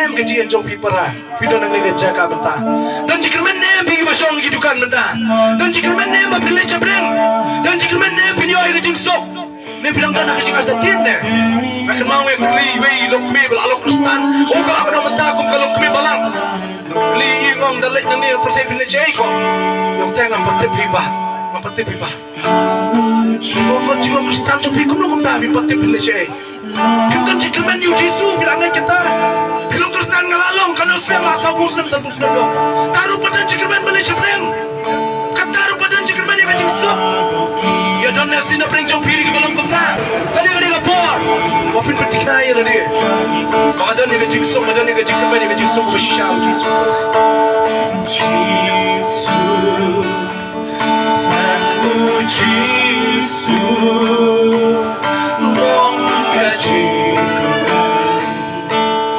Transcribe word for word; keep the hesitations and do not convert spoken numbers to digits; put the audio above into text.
Em ka jingim jong phi para. Phi don hangne ka jaka mynta. Don jingkyrmen ne em phi kiba shong ki dukan mynta. Don jingkyrmen ne em ba phi leit shaphrang. Don jingkyrmen ne em phi ïoh ïa ka jingsuk. Ne phi dang don ha ka jingartatien ne. Nga kynmaw nga kylli iwei i longkmie ba la long Khristan. Oh, ba la don mynta kum ka longkmie balang. Kylli i, nga ong, da leit nangne pyrthei phin leit shaei ko. Ïa, te ngam pat tip hi ba. Ngam pat tip hi ba. Phi long, ka jinglong Khristan jong phi kumno kumta, phi pat tip phi leit shaei. Phi don jingkyrmen ïa u Jisu, phi la ngeit kata. Phi long Khristan, nga la long, katno snem, la sawphew snem, sanphew snem ïoh. Tang ruh pat don jingkyrmen ban leit shaphrang. Kata ruh pat don jingkyrmen ïa ka jingsuk. Ïa, don ne shisha na pdeng jong phi ruh kiba long kumta. Kane, kane ka por ba phin pynthikna ïa lade. Ba nga don ïa ka jingsuk, nga don ïa ka jingkyrmen, ïa ka jingsuk kaba shisha ha u Jisu Khrist. Jisu, fan u Jisu.